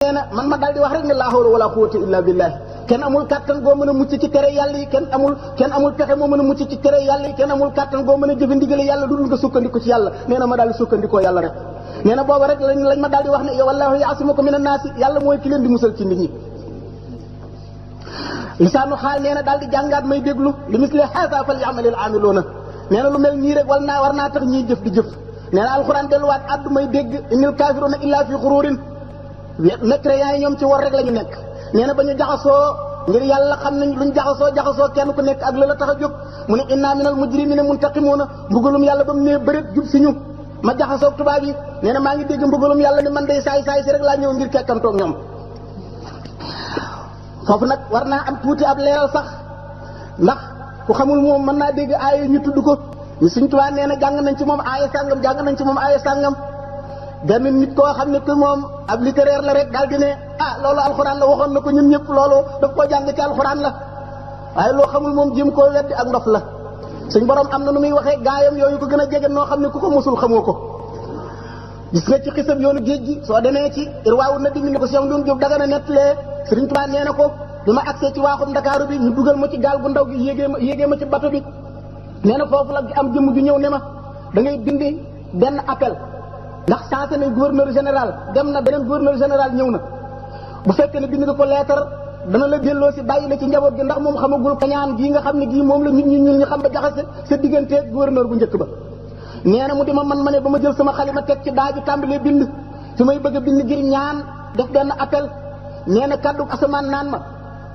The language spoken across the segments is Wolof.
nee na man ma daal di wax rek ne laa hawla wala quwwata illa billah kenn amul kàttan goo mën a mucc ci tere yàlla yi kenn amul pexe moo mën a mucc ci tere yàlla yi kenn amul kàttan goo mën a jëfe ndigale yàlla dudul nga sukkandiku ci yàlla nee na ma daal di sukkandikoo yàlla rek nee na booba rek lañ ma daal di wax ne yow wallahu yaasimuka minan naasi yàlla mooy ki leen di musal ci nit ñi lisaanu xaal nee na daal di jàngaat may déglu li misli haza fal ya'malil aamiluuna nee na lu mel nii rek war naa tax ñiy jëf di jëf nee na alxuraan delluwaat addu may dégg innal kaafiruuna illaa fi xuruurin mécréants yi ñoom ci war rek la ñu nekk nee na ba ñu jaxasoo ngir yàlla xam nañ luñ jaxasoo kenn ku nekk ak la tax a jóg mu ne inna minal mujrimina muntaqimuuna mbugalum yàlla ba mu nee bëreet jub si ñu ma jaxasoo tubaab yi nee na maa ngi dégg mbugalum yàlla ne man day saay si rek laa ñëw ngir kekkantoog ñoom foofu nag war naa am tuuti ab leeral sax ndax ku xamul moom mën naa dégg aaya ñu tudd ko ñu suñ tubaab nee na jàng nañ ci moom aaya sàngam benn nit koo xam ne que moom ab littéraire la rek daal di ne loolu alxuraan la waxoon na ko ñun ñëpp loolu daf koo jàng ci alxuraan la waaye loo xamul moom jéem koo weddi ak ndof la suñ borom am na nu muy waxee gaayam yooyu ko gën a jege noo xam ne ku ko musul xamoo ko gis nga ci xisab yoonu géej gi soo demee ci irwaawu na dimi ne ko Cheikh Ndour Diop daga na nettalee Sëriñ Tuubaa nee na ko bi ma agsee ci waaxum Ndakaaru bi ñu dugal ma ci gaal gu ndaw gi yéegee ma ci bato bi nee na foofu la am jëmm ju ñëw ne ma da ngay bindi benn appel ndax changé nañ gouverneur général dem na beneen gouverneur général ñëw na bu fekkee ne bind nga ko leetar dana la delloo si bàyyi la ci njaboot gi ndax moom xamagul kañaan gii nga xam ne gii moom la nit ñi xam ba jaxase sa digganteeg gouverneur bu njëkk ba nee na mu di ma man ma ne ba ma jël sama xalima teg ci daaju tàmbalee bind su may bëgg a bind ngir ñaan def benn appel nee na kaddu asamaan naan ma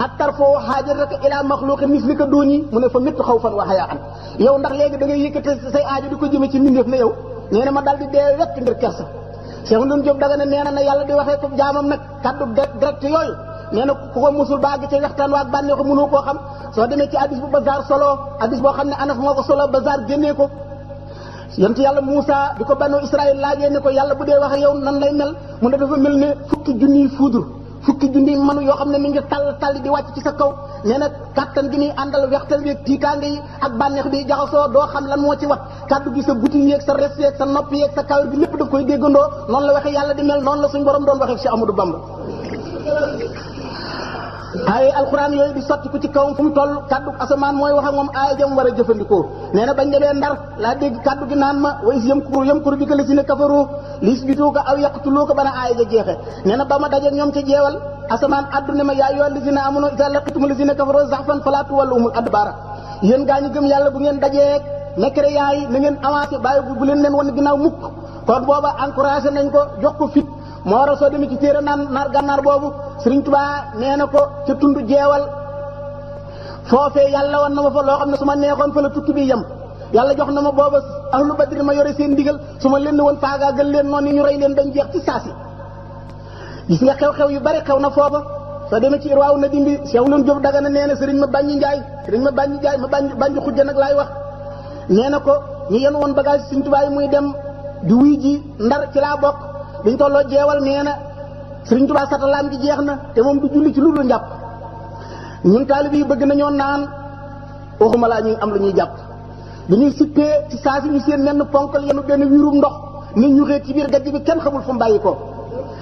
ak tarfoo xaajataka ila maxluqin mislika duuni mu ne fa mitt xaw fan wa hayaan yow ndax léegi da ngay yëkkate say aajo di ko jëme ci mbindeef na yow nee na ma daal di dee wett ngir kersa Cheikh Ndour Diop daga ne nee na yàlla di waxee ko jaamam nag kaddu direct yooyu nee na ku ko musul baagi ci waxtaan waak bànneexu mënu koo xam soo demee ci hadis bu Bazaar solo hadis boo xam ne Anas moo ko solo Bazaar génnee ko yonent yàlla Moussa bi ko banu Israël laajee ne ko yàlla bu dee wax yow nan lay mel mu ne dafa mel ne fukki junniy manu yoo xam ne mi ngi tall di wàcc ci sa kaw nee na kattan gi muy àndal wextal bi tiitaange yi ak bànneex bi jaxasoo doo xam lan moo ci wat kaddu gi sa buti yeeg sa res yeeg sa nopp yeeg sa kawar bi lépp daf koy déggandoo noonu la waxe yàlla di mel noonu la suñ borom doon waxe ci Amadou Bamba ay alxuraan yooyu di sotti ko ci kawam fu mu toll kaddu asamaan mooy wax ak moom aaya jam war a jëfandikoo nee na bañ demee Ndar laa dégg kaddu gi naan ma wa is yamkuru bika lazina kafaru lisbituuka aw yaqtuluuka bana aaya ja jeexe nee na ba ma dajeeg ñoom ca jeewal asamaan addu ne ma yaa ayyuhal lazina amanu izaa laqitumul lazina kafaru zahfan falaa tuwalluhumul adbaara yéen gaa ñi gëm yàlla bu ngeen dajeeg mécréants yi na ngeen avancé bàyyi bu leen wan ginnaaw mukk kon booba encouragé nañ ko jox ko fit moo war a soo demee ci téere naar gànnaar boobu Sëriñ Tuubaa nee na ko ca tund jeewal foofee yàlla wan na ma fa loo xam ne su ma neexoon fa la tukki bi yem yàlla jox na ma booba ahlu badri ma yore seen ndigal su ma leen woon faagaagal leen noonu ñu rey leen bañ jeex ci saasi gis nga xew-xew yu bari xew na foofa soo demee ci irwaaw na dimbi Cheikh Ndour Diop daga na nee na sëriñ ma bàññi njaay ma bàññi xujja nag laay wax nee na ko ñu yen woon bagage Sëriñ Tuubaa yi muy dem di wuy ji Ndar ci laa bokk biñ tolloo jeewal nee na Sëriñ Tuubaa satalaam ji jeex na te moom du julli ci lu dul njàpp ñun taalib yi bëgg nañoo naan waxuma laa ñuy am lu ñuy jàpp bi ñuy sippee ci saa si ñu seen menn ponkal yenu benn wiirum ndox nit ñu xëy ci biir gajj bi kenn xamul fu mu bàyyi ko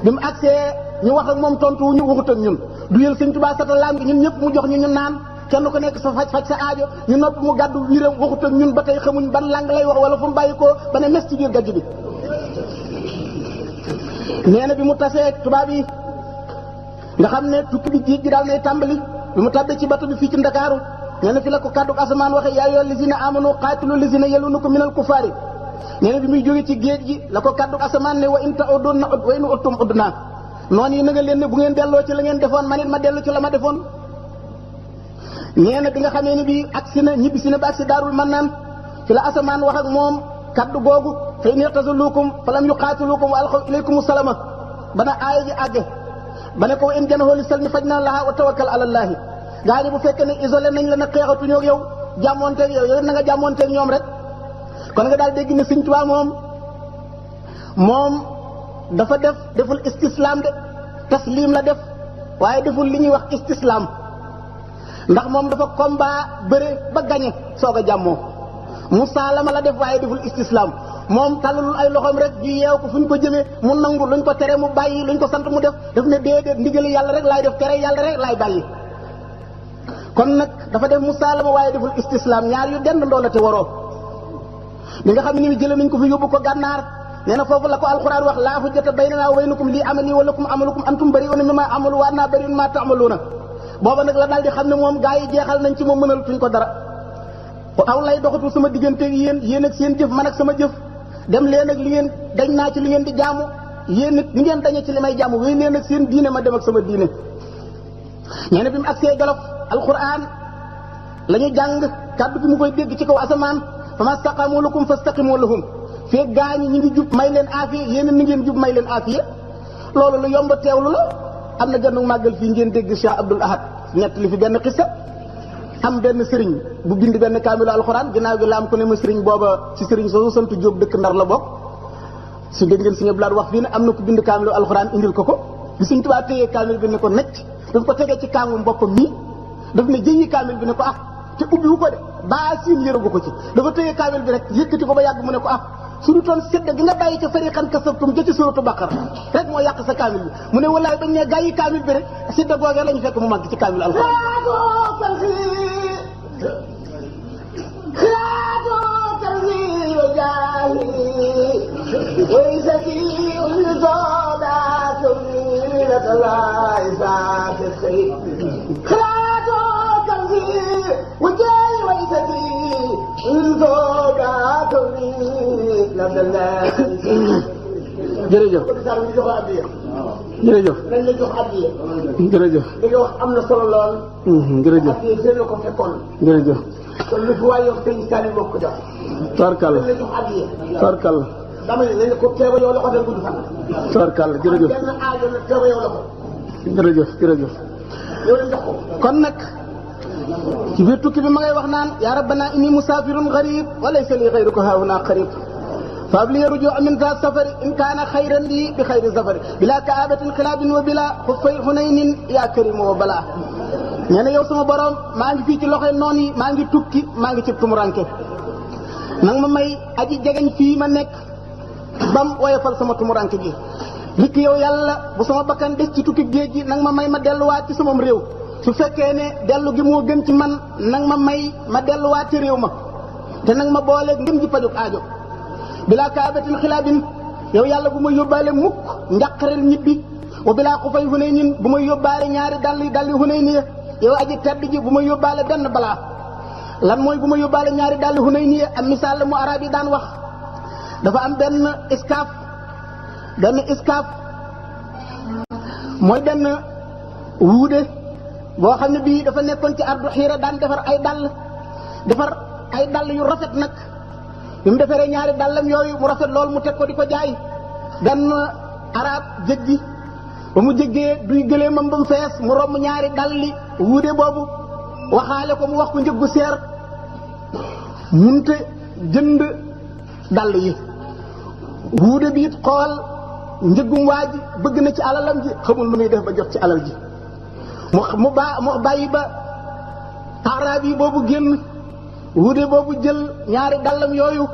bi mu agsee ñu wax ak moom tontu wu ñu waxut ak ñun du yël Sëriñ Tuubaa satalaam gi ñun ñëpp mu jox ñu naan kenn ku nekk sa faj sa aajo ñu nopp mu gàddu wiiram waxut ak ñun ba tey xamuñ ban lang lay wax wala fu mu bàyyi ko ba ne mes ci biir gajj bi nee na bi mu tasee tubaab yi nga xam ne tukki bi géej gi daal nay tàmbali bi mu tàbbee ci bato bi fii ci Ndakaaru nee na fi la ko kaddu asamaan waxe yaa ayyuhal lazina amanu qaatilu lazina yalunukum minal kufaari nee na bi muy jógee ci géej gi la ko kaddu asamaan ne wa in uttum udnaa noonu yi na nga leen ne bu ngeen delloo ci la ngeen defoon man it ma dellu ci la ma defoon nee na bi nga xamee ni bi agsi na ñibbi si na ba agsi Daarul Mannaan fi la asamaan wax ak moom kaddu googu fa in i'tazaluukum falam yuqaatiluukum wa alqaw ilaykumu salama bana aaya ji àgge ba ne ko wa in janahu li salmi fajna laha wa tawakkal ala llaahi gaa ñi bu fekkee ne isolé nañ la na xeexatuñoo ak yow jàmmoonteeg yow na nga jàmmoonteeg ñoom rek kon nga daal dégg ne Sëriñ Tuubaa moom dafa deful istislaam de taslim la def waaye deful li ñuy wax istislaam ndax moom dafa combat bëre ba gañe soog a jàmmoo musaalama la def waaye deful istislaam moom tàllalul ay loxoom rek ji yeew ko fu ñu ko jëmee mu nangu luñ ko tere mu bàyyi luñ ko sant mu def daf ne déedéet ndigali yàlla rek laay def tere yàlla rek laay bàyyi. kon nag dafa def musaalama waaye deful istislaam ñaar yu dend ndoo la te waroo li nga xam ne ni jëlee nañ ko fi yóbbu ko gànnaar nee na foofu la ko alxuraan wax laa hujjata baynanaa wa baynakum lii amali wa lakum amalukum antum bari'uuna mimmaa a'malu wa ana bari'un mimmaa ta'maluuna booba nag la daal di xam ne moom gaa yi jeexal nañ ci moom mënalatuñ ko dara aw lay doxatul sama diggante yéen ak seen jëf man ak sama jëf dem leen ak li ngeen dañ naa ci li ngeen di jaamu yéen it li ngeen dañe ci li may jaamu wéy leen ak seen diine ma dem ak sama diine. nee na bi mu agsee Jolof alxuraan la ñu jàng kàddu gi mu koy dégg ci kaw asamaan famaa staqaamu lakum fastaqiimu lahum fee gaañi ñi ngi jub may leen aafiya yéen ni ngeen jub may leen aafiya loolu lu yomb teewlu la. am na genn màggal fii ngeen dégg Cheikh Abdoul Ahad ñett li fi benn xissa am benn sëriñ bu bind benn kaamilu alxuraan ginnaaw gi la am ko ne ma sëriñ booba ci sëriñ soosu sant Jóob dëkk Ndar la bokk su dégg ngeen suñu blaat wax fii ne am na ko bind kaamilu alxuraan indil ko bi Sëriñ Tuubaa téyee kaamil bi ne ko necc dafa ko tegee ci kàngu boppam nii daf ne jëyi kaamil bi ne ko te ubbi wu ko de baa siin yëragu ko ci dafa téyee kaamil bi rek yëkkati ko ba yàgg mu ne ko su du toon sedd gi nga bàyyi ca fariqan kasabtum ja ci suratu Baqara rek moo yàq sa kaamil bi mu ne wallaay bañ ne gàyyi kaamil bi rek sedd googee lañu fekk mu màgg ci kaamil alxuraan jërëjëf jërëjëf dañ la jox addiya jërëjëf li nga wax am na solo lool jërëjëf addiya seen la ko fekkoon jërëjëf kon lu fi waay yow sëñ Saliou moo ko jox tarkal dañ la jox addiya tarkal dama ne lañ ko teewa yow la ko dem gudd fan tarkal jërëjëf benn aajo la teewa yow la ko jërëjëf jërëjëf yow la jox ko kon nag ci biir tukki bi ma ngay wax naan yaa rabbana inni musaafirun garib wa laysa li xayruka haahuna qarib فابلي رجوع من ذا السفر إن كان خيرا لي بخير السفر بلا كآبة خلاب وبلا خفي حنين يا كريم وبلا nee na yow sama borom maa ngi fii ci loxoy noon yi maa ngi tukki maa ngi ci tumuranke nang ma may aji jegeñ fii ma nekk bam woyofal sama tumuranke gi rikk yow yàlla bu sama bakkan des ci tukki géej gi nang ma may ma delluwaat ci samam réew su fekkee ne dellu gi moo gën ci man nang ma may ma delluwaat ci réew ma te nang ma booleeg ngëm ji pajuk aajo bilaa kaabatin xilaabin yow yàlla bu ma yóbbaale mukk njàqareel ñibbi wa bilaa xufay Hunaynin bu ma yóbbaale ñaari dalli Hunayni yow aji tedd ji bu ma yóbbaale benn balaa lan mooy bu ma yóbbaale ñaari dalli Hunayni am misaal la mu arab yi daan wax dafa am benn iskaaf mooy benn wuude boo xam ne bii dafa nekkoon ci ardu xiira daan defar ay dall yu rafet nag bi mu defaree ñaari dàllam yooyu mu rafet lool mu teg ko di ko jaay benn arab jéggi ba mu jéggee duy gëleemam ba mu fees mu romb ñaari dalli wuude boobu waxaale ko mu wax ko njëggu seer munte jënd dàll yi wuude bi it xool njëggum waa ji bëgg na ci alalam ji xamul lu muy def ba jot ci alal ji mu bàyyi ba arab yi boobu génn wuude boobu jël ñaari dàllam yooyu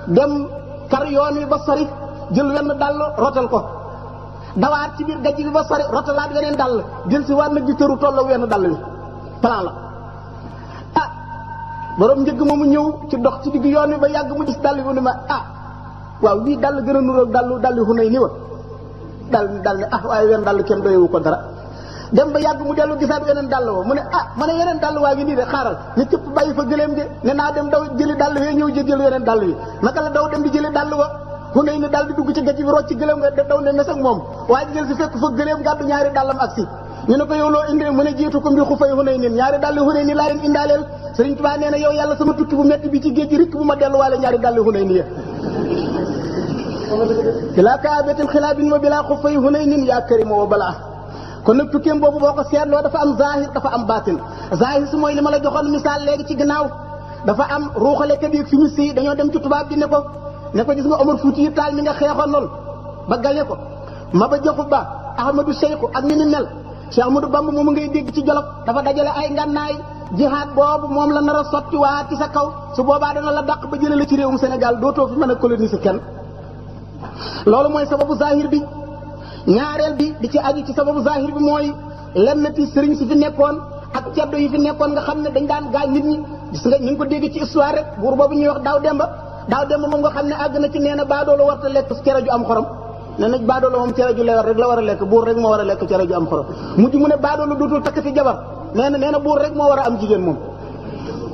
dem kar yoon wi ba sori jël wenn dàll rotal ko dawaat ci biir gajj bi ba sori rotalaat weneen dàll jël si waat nag di tëru tolloo wenn dàll wi plan la borom njëgg moomu ñëw ci dox ci digg yoon wi ba yàgg mu gis dàll bi ne ma waaw lii dàll gën a nuroog dalli Hunayni wa dal ne waaye wenn dàll kenn doyewu ko dara dem ba yàgg mu dellu gisaat yeneen dàll wa mu ne ma ne yeneen dàll waa ngi nii de xaaral ne cëpp bàyyi fa gëléem ge ne naa dem daw jëli dàll wee ñëw jël yeneen dàll yi naka la daw dem di jëli dàll wa Hunayni daal di dugg ci gajj bi rocc ci gëléem nga daw ne mes ak moom waaye jël si fekk fa gëléem gàddu ñaari dàllam ak si ñu ne ko yow loo indee mu ne jiitu ko mbi xufay Hunayni ñaari dàll Hunayni laa leen indaaleel Sëriñ Tuubaa nee na yow yàlla sama tukki bu metti bi ci géej gi rikk bu ma delluwaale ñaari dàll Hunayni ya bilaa kaabatin xilaabin wa bilaa xufay Hunaynin yaa karim wa balaa kon nag tukkeem boobu boo ko seetloo dafa am zahir dafa am baatin zahir si mooy li ma la joxoon misaal léegi ci ginnaaw dafa am ruuxalekat yi fi mu si dañoo dem ci tubaab bi ne ko gis nga Omar Fuuti Taal mi nga xeexoon lool ba gañe ko Maba Jaxu Ba Ahmadou Seyxu ak ni mel Cheikh Ahmadou Bamba moom ngay dégg ci Jolof dafa dajale ay ngànnaay jihaad boobu moom la nar a sotti waa ci sa kaw su boobaa dana la dàq ba jëlee la ci réewum Sénégal dootoo fi mën a coloniser kenn. loolu mooy sababu zahir bi ñaareel bi di ci aju ci sababu zahir bi mooy lenn ci sëriñ si fi nekkoon ak ceddo yi fi nekkoon nga xam ne dañ daan gaañ nit ñi gis nga ñu ngi ko dégg ci histoire rek buur boobu ñuy wax daaw demba moom nga xam ne àgg na ci nee na baadoolo warta lekk cere ju am xorom nee na baadoolo moom cere ju lewar rek la war a lekk buur rek moo war a lekk cere ju am xorom mujj mu ne baadoolo dootul takkati jabar nee na buur rek moo war a am jigéen moom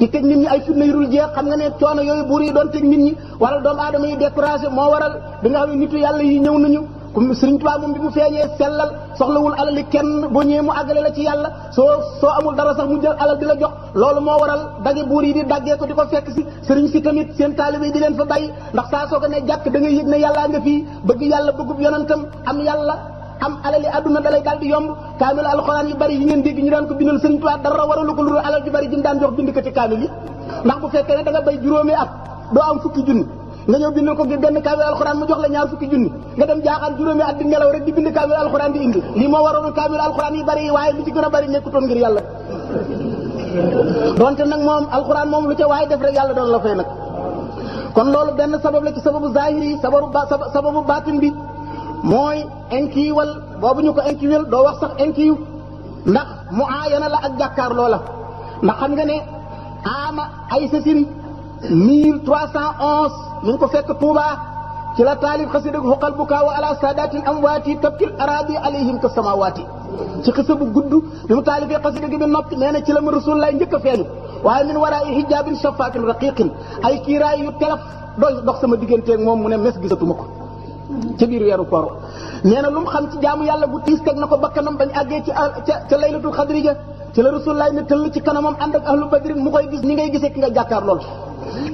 di teg nit ñi ay fitna yu dul jeex xam nga ne coono yooyu buur yi doon teg nit ñi waral doomu aadama yi découragé moo waral bi nga xam ne nitu yàlla yi ñëw nañu comme Sëriñ Tuubaa moom bi mu feeñee sellal soxlawul alali kenn boo ñëwee mu àggale la ci yàlla soo amul dara sax mu jël alal di la jox loolu moo waral dage buur yi di daggee ko di ko fekk si sëriñ si tamit seen taalibe yi di leen fa bàyyi ndax saa soo ko ne jàkk da ngay yëg ne yàllaa nga fii bëgg yàlla bëggub yonentam am yàlla am alali àdduna dalay daal di yomb kaamil alxuraan yu bari yi ngeen dégg ñu daan ko bindal Sëriñ Tuubaa dara waralu ko lu dul alal ju bari ji mu daan jox bind ko ci kaamil yi ndax bu fekkee ne da nga bay juróomi at doo am fukki junni nga ñëw bind ko benn kaamil alxuraan mu jox la ñaar fukki junni nga dem jaaxaan juróomi at di nelaw rek di bind kaamil alxuraan di indi lii moo waroon kaamil alxuraan yi bari waaye li ci gën a bari nekkutoon ngir yàlla donte nag moom alxuraan moom lu ca waaye def rek yàlla doon la fay nag kon loolu benn sabab la ci sababu zahiri yi sababu baatin bi mooy inkiiwal boobu ñu ko inkiiwal doo wax sax inkiiw ndax mu aayana la ak jàkkaar loola ndax xam nga ne ama ay sasin 1311 ñu ngi ko fekk Touba ci la taalif xasida xuqal bukaa wa ala saadatil amwaati tabkil araadi alayhim ka samawaati ci xisa bu gudd bi mu taalifee xasida gi bi noppi nee na ci la ma rasulullah njëkk a feeñu waaye min waraa'i hijaabin shafaakin raqiqin ay kiiraay yu telef dox sama digganteeg moom mu ne mes gisatuma ko ci biir weeru koor nee na lu mu xam ci jaamu yàlla bu tiis teg na ko bakkanam bañ àggee ca laylatul xadri ja ci la rasulullah ne tëll ci kanamam ànd ak ahlu badrin mu koy gis ni ngay gisee ki nga jàkkaar lool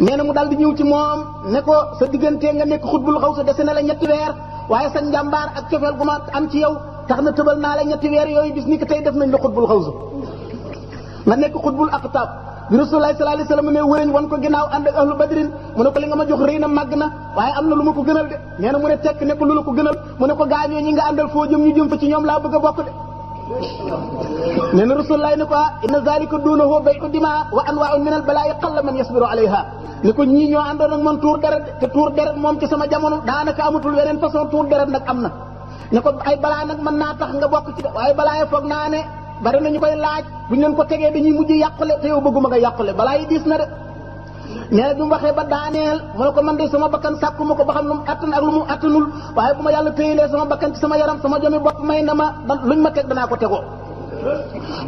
nee na mu daal di ñëw ci moom ne ko sa diggante nga nekk xutbul xaw sa dese na la ñetti weer waaye sa njàmbaar ak cofeel gu ma am ci yow tax na tëbal naa la ñetti weer yooyu bis ni ko tey def nañ la xutbul xaw sa nga nekk xutbul aqtaab bi rasulullah sallallahu alayhi wasallam ne wëreñ wan ko ginnaaw ànd ak ahlu badrin mu ne ko li nga ma jox rëy na màgg na waaye am na lu ma ko gënal de nee na mu ne tekk ne ko lu la ko gënal mu ne ko gaañoo ñi nga àndal foo jëm ñu jëm fa ci ñoom laa bëgg a bokk de nee na rasulullah ne ko inna zalika duunahu bay'u dima wa anwaa'un min al balaa'i qalla man yasbiru alayha ne ko ñii ñoo àndoon ak man tuur deret te tuur deret moom ci sama jamono daanaka amatul weneen façon tuur deret nag am na ne ko ay balaa nag mën naa tax nga bokk ci de waaye balaa yi foog naa ne bari na ñu koy laaj buñ leen ko tegee dañuy mujj yàqule te yow bëgguma nga yàqule balaa yi diis na de nee na bi mu waxee ba daaneel mu ne ko man de sama bakkan sàkkuma ko ba xam lu mu attan ak lu mu attanul waaye bu ma yàlla téyelee sama bakkan ci sama yaram sama jomi bopp may na ma luñ ma teg danaa ko tegoo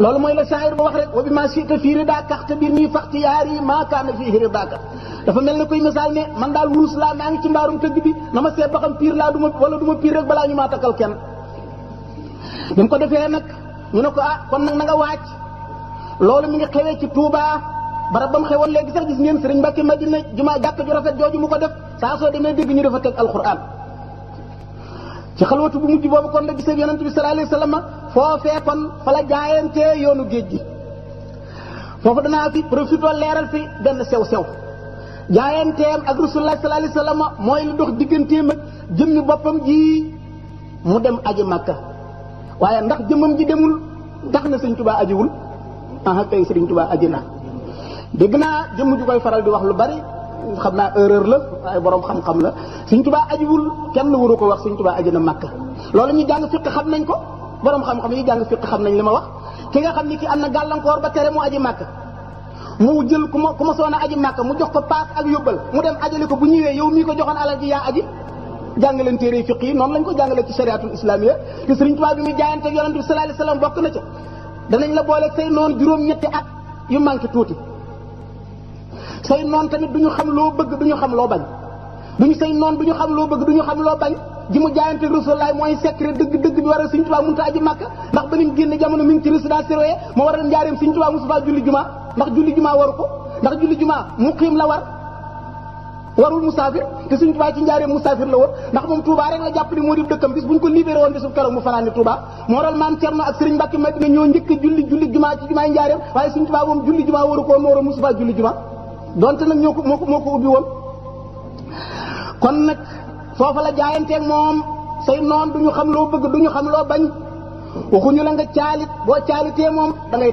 loolu mooy la shaa'ir ba wax rek wa bi ma siita fii ridaaka axtabir nii faxtiyaari maa kaana fii ridaaka dafa mel ne koy misaal ne man daal wurus laa maa ngi ci mbaarum tëgg bi na ma seet ba xam piir laa duma wala du ma piir rek balaa ñu maa takkal kenn bi mu ko defee nag ñu ne ko kon nag na nga waaj loolu mi ngi xewee ci Touba barab ba mu xewoon léegi sax gis ngeen Sëriñ Mbàkke Madina jumaa jàkk ju rafet jooju mu ko def saa soo demee dégg ñu dafa teg alquran ci xalwatu bu mujj boobu kon la gisee yonent bi sallallahu alayhi wasallam foofee kon fa la jaayantee yoonu géej gi foofu danaa fi profité leeral fi benn sew jaayanteem ak rasulullah sallallahu alayhi wasallam mooy lu dox digganteem ak jëmmi boppam ji mu dem aji Makka waaye ndax jëmmam ji demul tax na Sëriñ Tuubaa ajiwul kay Sëriñ Tuubaa aji na dégg naa jëmm ju koy faral di wax lu bari xam naa erreur la waaye borom xam-xam la Sëriñ Tuubaa ajiwul kenn waru ko wax Sëriñ Tuubaa aji na Makka loolu ñu jàng fiq xam nañ ko borom xam-xam yi jàng fiq xam nañ li ma wax ki nga xam ni ki am na gàllankoor ba tere mu aji Makka mu jël ku ma soona aji Makka mu jox ko paas ak yóbbal mu dem ajali ko bu ñëwee yow mii ko joxoon alal ji yaa aji jàngaleen téere fiq yi noonu lañ ko jàngale ci shariatul islamiyya te Sëriñ Tuubaa bi muy jaayante ak yonent bi sallallahu alayhi wasallam bokk na ca danañ la booleeg say noon juróom-ñetti at yu manqué tuuti say noon tamit duñu xam loo bëgg duñu xam loo bañ duñu say noon duñu xam loo bëgg duñu xam loo bañ ji mu jaayante ak Rasulullah mooy secret dëgg bi waral Sëriñ Tuubaa mënut a aji Makka ndax ba nim génne jamono mi ngi ci résidence surveillée moo waral njaareem Sëriñ Tuubaa mosu faa julli jumaa ndax julli jumaa waru ko ndax julli jumaa muqiim la warul musaafir te Sëriñ Tuubaa ci njaareem musaafir la woon ndax moom Touba rek la jàpp ni moo di dëkkam bis buñ ko libéré woon bisu keroog mu fanaani Touba moo waral maam Cerno ak Sëriñ Mbàkke Madina ñoo njëkk a julli jumaa ci jumaay njaareem waaye Sëriñ Tuubaa moom julli jumaa waru ko moo waral musu faa julli jumaa donte nag moo ko ubbi woon kon nag foofa la jaayanteeg moom say noon duñu xam loo bëgg duñu xam loo bañ waxuñu la nga caalit boo caalitee moom da ngay